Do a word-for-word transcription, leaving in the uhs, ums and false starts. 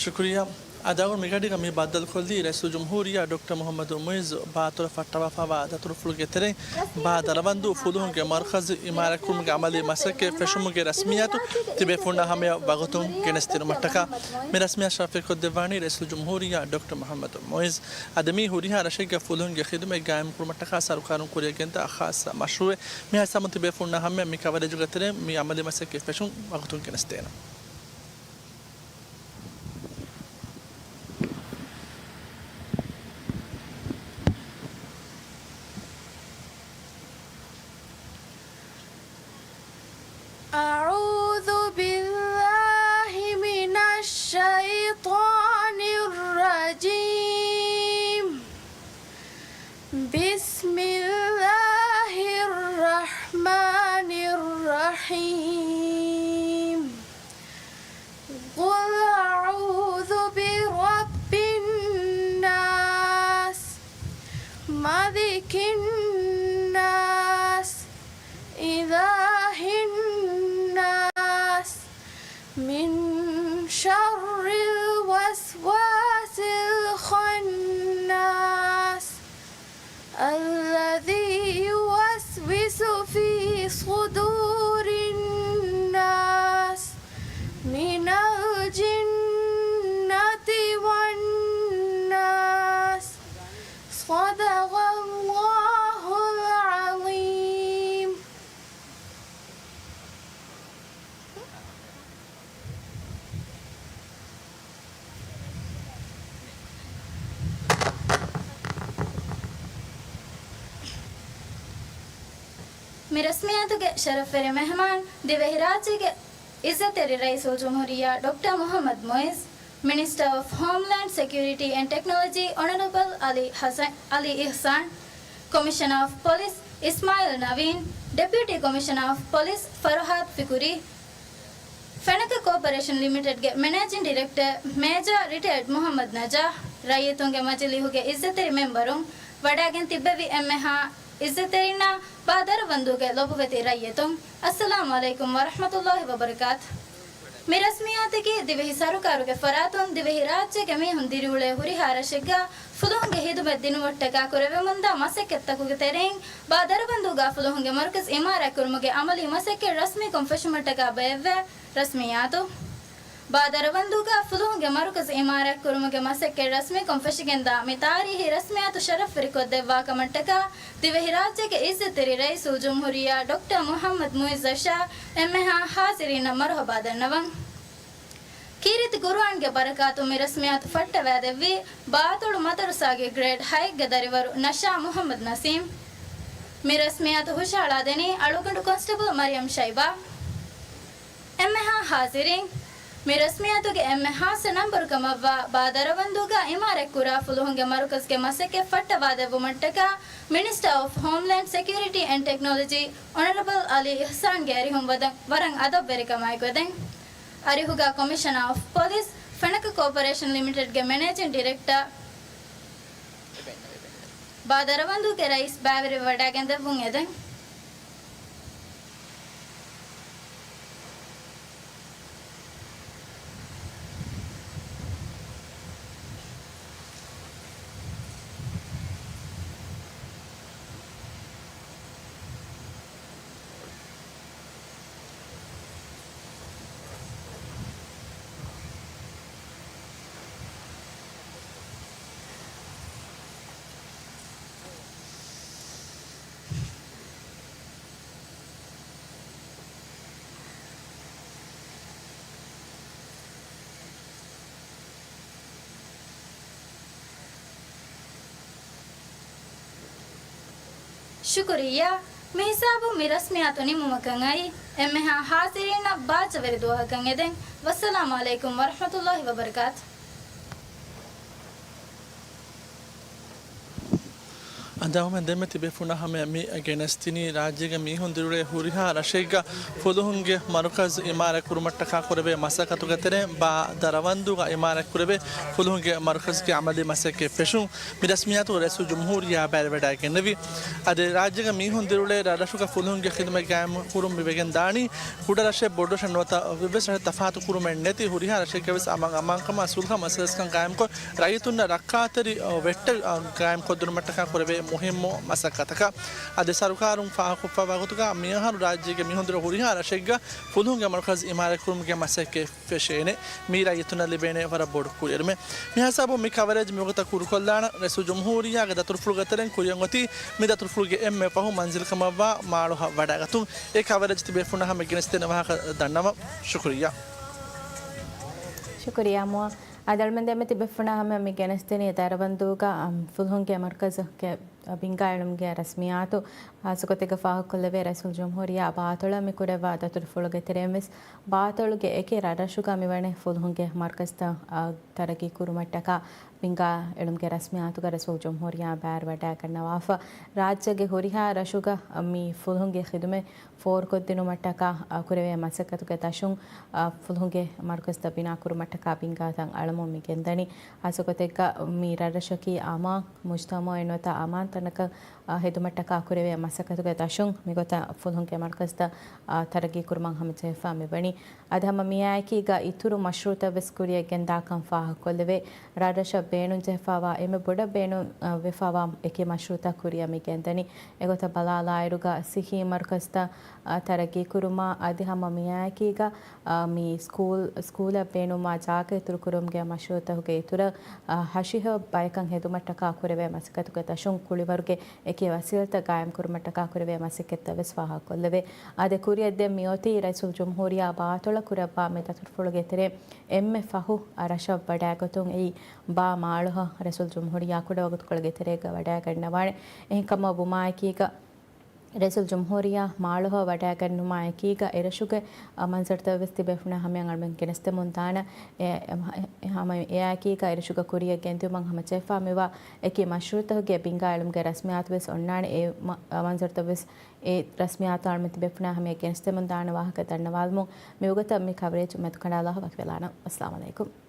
ޝުކުރިއްޔާ. އަދި އަޅުގަނޑު މިގަޑީގަ މި ބައްދަލުކޮށްލީ ރައީސުލްޖުމްހޫރިއްޔާ ޑޮކްޓަރ މުޙައްމަދު މުޢިއްޒު ބާތުރަށް ފައްޓަވާފައިވާ ދަތުރުފުޅުގެ ތެރެއިން ބާ ދަރަވަންދޫ ފުލުހުންގެ މަރުކަޒު އިމާރާތްކުރުމުގެ ޢަމަލީ މަސައްކަތް ފެށުމުގެ ރަސްމިއްޔާތު ތިބޭފުޅުންނާ ހަމަޔަށް ވަގުތުން ގެނެސްދިނުމަށްޓަކާ. މި ރަސްމިއްޔާތު ޝަރަފްވެރިކޮށްދެއްވާނީ ރައީސުލްޖުމްހޫރިއްޔާ ޑޮކްޓަރ މުޙައްމަދު މުޢިއްޒު. އަދި މީ ހުރިހާ ރަށެއްގެ ފުލުހުންގެ ޚިދުމަތް ގާއިމްކުރުމަށްޓަކާ ސަރުކާރުން ކުރިއަށް ގެންދާ ޚާއްޞަ މަޝްރޫޢެއް. މި ހިސާބުން ތިބޭފުޅުންނާ ހަމަޔަށް މި ކަވަރޭޖުގެ ތެރެއިން މި ޢަމަލީ މަސައްކަތް ފެށުން ވަގުތުން ގެނެސްދޭނަން. أعوذ بالله من الشيطان الرجيم. بسم الله الرحمن الرحيم. قل أعوذ برب الناس، ملك الناس، إله الناس، من شر الوسواس الخناس، الذي يوسوس في صدور الناس، من الجنة والناس. صدق الله العظيم. މި ރަސްމިއްޔާތުގެ ޝަރަފްވެރި މެހެމާން، ދިވެހިރާއްޖޭގެ އިއްޒަތްތެރި ރައީސުލްޖުމްހޫރިއްޔާ ޑޮކްޓަރ މުޙައްމަދު މުޢިއްޒު، މިނިސްޓަރ އޮފް ހޯމްލޭންޑް ސެކިއުރިޓީ އެންޑް ޓެކްނޮލޮޖީ، އޮނަރަބަލް އަލީ ޙަސަން، އަލީ އިޙްސާން، ކޮމިޝަނަރ އޮފް ޕޮލިސް، އިސްމާޢީލް ނަވީން، ޑެޕިއުޓީ ކޮމިޝަނަރ އޮފް ޕޮލިސް، ފަރުހާދު ފިކުރީ، ފެނަކަ ކޯޕަރޭޝަން ލިމިޓެޑްގެ މެނޭޖިން ޑިރެކްޓަރ މޭޖަރ ރިޓަޔަރޑް މުޙައްމަދު ނަޖާ، ރައްޔިތުންގެ މަޖިލީހުގެ އިއްޒަތްތެރި މެމްބަރުން، ވަޑާގެން ތިއްބެވި އެންމެހާ އިއްޒަތްތެރިންނާ ބާ ދަރަވަންދޫގެ ލޮބުވެތި ރައްޔިތުން، އައްސަލާމު ޢަލައިކުމް ވަރަޙްމަތުﷲ ވަބަރަކާތު. މި ރަސްމިއްޔާތަކީ ދިވެހި ސަރުކާރުގެ ފަރާތުން ދިވެހިރާއްޖޭގެ މީހުން ދިރިއުޅޭ ހުރިހާ ރަށެއްގަ ފުލުހުންގެ ހިދުމަތް ދިނުމަށްޓަކާ ކުރެވެމުންދާ މަސައްކަތްތަކުގެ ތެރެއިން ބާ ދަރަވަންދޫގަ ފުލުހުންގެ މަރުކަޒު އިމާރާތްކުރުމުގެ ޢަމަލީ މަސައްކަތް ރަސްމީކޮށް ފެށުމަށްޓަކާ ބައެއްވޭ ރަސްމިއްޔާތު. ބާ ދަރަވަންދޫގަ ފުލުހުންގެ މަރުކަޒު އިމާރާތްކުރުމުގެ މަސައްކަތް ރަސްމީކޮށް ފެށިގެންދާ މި ތާރީހީ ރަސްމިއްޔާތު ޝަރަފްވެރިކޮށްދެއްވާކަމަށްޓަކާ ދިވެހިރާއްޖޭގެ އިއްޒަތްތެރި ރައީސުލްޖުމްހޫރިއްޔާ ޑޮކްޓަރ މުޙައްމަދު މުޢިއްޒަށާ އެންމެހާ ޙާޟިރީންނަށް މަރުޙަބާ ދަންނަވަން. ކީރިތި ޤުރުއާންގެ ބަރަކާތުން މި ރަސްމިއްޔާތު ފައްޓަވައިދެއްވީ ބާއަތޮޅު މަދަރުސާގެ ގްރޭޑް ހައެއްގެ ދަރިވަރު ނަޝާ މުޙައްމަދު ނަސީމް. މި ރަސްމިއްޔާތު ހުށަހަޅާދެނީ އަޅުގަނޑު ކޮންސްޓެބަލް މަރިޔަމް ޝައިބާ. އެންމެހާ ޙާޟިރީން، މި ރަސްމިއްޔާތުގެ އެންމެ ޚާއްޞަ ނަންބަރު ކަމަށްވާ ބާ ދަރަވަންދޫގަ އިމާރާތްކުރާ ފުލުހުންގެ މަރުކަޒުގެ މަސައްކަތް ފައްޓަވާދެއްވުމަށްޓަކާ މިނިސްޓަރ އޮފް ހޯމްލޭންޑް ސެކިއުރިޓީ އެންޑް ޓެކްނޮލޮޖީ އޮނަރަބަލް އަލީ އިޙްސާންގެ އަރިހުން ވަދަން ވަރަށް އަދަބުވެރިކަމާއެކު ވެދެން. އަރިހުގަ ކޮމިޝަނަރ އޮފް ޕޮލިސް، ފެނަކަ ކޯޕަރޭޝަން ލިމިޓެޑްގެ މެނޭޖިން ޑިރެކްޓަރ، ބާ ދަރަވަންދޫގެ ރައީސް ބައިވެރިވެވަޑައިގެންދެއްވުން އެދެން. ޝުކުރިއްޔާ. މި ހިސާބުން މި ރަސްމިއްޔާތު ނިމުމަކަށް އައީ. އެންމެހާ ޙާޟިރީންނަށް ބާއްޖަވެރި ދުވަހަކަށް އެދެން. ވައްސަލާމު ޢަލައިކުމް ވަރަޙްމަތުﷲ ވަބަރަކާތު. އަދި އަޅުމެން ދެންމެ ތިބޭފުޅުންނާ ހަމަޔަށް މި ގެނެސްދިނީ، ރާއްޖޭގެ މީހުން ދިރިއުޅޭ ހުރިހާ ރަށެއްގަ ފުލުހުންގެ މަރުކަޒު އިމާރާތް ކުރުމަށްޓަކާ ކުރެވޭ މަސައްކަތުގެ ތެރެއިން ބާ ދަރަވަންދޫގަ އިމާރާތް ކުރެވޭ ފުލުހުންގެ މަރުކަޒުގެ ޢަމަލީ މަސައްކަތް ފެށުން މި ރަސްމިއްޔާތު ރައީސުލްޖުމްހޫރިއްޔާ ބައިވެވަޑައިގެންނެވި. އަދި ރާއްޖޭގެ މީހުން ދިރިއުޅޭ ރަށްރަށުގަ ފުލުހުންގެ ޚިދުމަތް ގާއިމްކުރުން މިވެގެން ދާނީ، ކުޑަ ރަށެއް ބޮޑު ރަށެއް ނުވަތަ އެއްވެސް ރަށެއް ތަފާތު ކުރުމެއް ނެތި، ހުރިހާ ރަށެއްގަވެސް އަމާން އަމާންކަމާ ސުލްހަ މަސަލަސްކަން ގާއިމްކޮށް، ރައްޔިތުންނަށް ރައްކާތެރި، އަ، ވެއްޓެއް، އަ، ގާއިމްކޮށްދިނުމަށްޓަކާ ކުރެވޭ މުހިއްމު މަސައްކަތަކަށް. އަދި ސަރުކާރުން ފާހަގަކޮށްފައިވާ ގޮތުގަ މިއަހަރު ރާއްޖޭގެ މީހުން ދިރި ހުރިހާ ރަށެއްގަ ފުލުހުންގެ މަރުކަޒު އިމާރާތްކުރުމުގެ މަސައްކަތް ފެށޭނެ. މީ ރައްޔިތުންނަށް ލިބޭނެ ވަރަށް ބޮޑު ކުރިއެރުމެއް. މިހިސާބުން މި ކަވަރޭޖް މިވަގުތަށް ކުރުކޮށްލާނަން. ރައީސުލްޖުމްހޫރިއްޔާގެ ދަތުރުފުޅުގެ ތެރެއިން ކުރިއަށް އޮތީ މި ދަތުރުފުޅުގެ އެންމެ ފަހު މަންޒިލް ކަމަށްވާ މާޅޮހަށް ވަޑައިގަތުން. އެ ކަވަރޭޖް ތިބޭފުޅުންނާ ހަމަ ގެނެސްދޭނެ ވާހަކަ ދަންނަވަން. ޝުކުރިއްޔާ. ޝުކުރިއްޔާ މުއާ. އަދި އަޅުމެން ދެންމެ ތިބޭފުޅުންނާ ހަމަ މި ގެނެސްދިނީ ދަރަވަންދޫގަ، އަމް، ފުލުހުންގެ މަރުކަޒުގެ ބިންގާ އެޅުމުގެ ރަސްމިއްޔާތު. ހާއްސަގޮތެއްގަ ފާހަގަކޮށްލެވޭ، ރައީސުލްޖުމްހޫރިއްޔާ ބާތޮޅަށް މި ކުރެވާ ދަތުރުފުޅުގެ ތެރެއިން ވެސް ބާތޮޅުގެ އެކި ރަށްރަށުގަ މިވަނީ ފުލުހުންގެ މަރުކަޒުތައް، އާ، ތަރައްގީ ކުރުމަށްޓަކާ ބިންގާ އެޅުމުގެ ރަސްމިއްޔާތުގަ ރައީސުލްޖުމްހޫރިއްޔާ ބައިވެވަޑައިގަންނަވާފަ. ރާއްޖޭގެ ހުރިހާ ރަށުގަ މި ފުލުހުންގެ ޚިދުމަތް ފޯރުކޮށްދިނުމަށްޓަކާ، އާ، ކުރެވޭ މަސައްކަތުގެ ތަށުން، އާ، ފުލުހުންގެ މަރުކަޒުތައް ބިނާ ކުރުމަށްޓަކާ ބިންގާތައް އަޅަމުން މި ގެންދަނީ. ހާއްސަގޮތެއްގަ މި ރަށްރަށަކީ އަމާން މުޖްތަމަޢެއް ނުވަތަ އަމާން ތަނަކަށް، އާ، ހެދުމަށްޓަކާ ކުރެވޭ މަސައްކަތުގެ ތަށުން މިގޮތަށް ފުލުހުންގެ މަރުކަޒުތައް، އާ، ތަރައްގީ ކުރުމަށް ހަމަޖެހިފަ މިވަނީ. އަދި ހަމަ މިއާއެކީގަ އިތުރު މަޝްރޫޢުތައް ވެސް ކުރިއަށް ގެންދާކަން ފާހަގަކޮށްލެވޭ. ރަށްރަށަށް ބޭނުންޖެހިފައިވާ އެންމެ ބޮޑަށް ބޭނުން، އަ، ވެފައިވާ އެކި މަޝްރޫޢުތައް ކުރިއަށް މި ގެންދަނީ. އެގޮތަށް ބަލާލާއިރުގަ ސިއްހީ މަރުކަޒުތައް، އަ، ތަރައްގީ ކުރުމާ އަދި ހަމަ މިއާއެކީގަ، އަ، މި ސްކޫލް، ސްކޫލަށް ބޭނުންވާ ޖާގަ އިތުރު ކުރުމުގެ މަޝްރޫޢުތަކުގެ އިތުރަށް، އަ، ހަށިހަ ބަޔަކަށް ހެދުމަށްޓަކާ ކުރެވޭ މަސައްކަތުގެ ތަށުން ކުޅިވަރުގެ އެކި ވަސީލަތައް ގާއިމްކުރުމަށްޓަކާ ކުރެވޭ މަސައްކަތްތައް ވެސް ފާހަގަކޮށްލެވޭ. އާދެ، ކުރިއަށް ދެން މިއޮތީ ރައީސުލްޖުމްހޫރިއްޔާ ބާތޮޅަށް ކުރައްވާ މި ދަތުރުފުޅުގެ ތެރެއިން އެންމެ ފަހު ރަށަށް ވަޑައިގަތުން އެއީ ބާ މާޅޮހަށް ރައީސުލްޖުމްހޫރިއްޔާ ކުޑަވަގުތުކޮޅުގެ ތެރޭގަ ވަޑައިގަންނަވާނެ. އެހެންކަމަށް ވުމާއެކީގަ، ރައީސުލްޖުމްހޫރިއްޔާ މާޅޮހަށް ވަޑައިގަންނުމާ އެކީގަ އެރަށުގެ، އަ، މަންޒަރުތައް ވެސް ތިބޭފުޅުންނާ ހަމަޔަށް އަޅުމެން ގެނެސްދެމުން ދާނަ. އެ، އެ، ހަމަ އެއާއެކީގަ އެރަށުގަ ކުރިއަށް ގެންދިއުމަށް ހަމަޖެހިފަ މިވާ އެކި މަޝްރޫޢުތަކުގެ ބިންގާ އެޅުމުގެ ރަސްމިއްޔާތު ވެސް އޮންނާނެ. އެ މަ-، އަ، މަންޒަރުތައް ވެސް އެ ރަސްމިއްޔާތު އަޅުމެން ތިބޭފުޅުންނާ ހަމަޔަށް ގެނެސްދެމުން ދާނަ ވާހަކަ ދަންނަވާލުމުން މިވަގުތަށް މި ކަވަރޭޖް މެދުކަނޑާލާ ވަކިވެލާނަން. އައްސަލާމު ޢަލައިކުމް.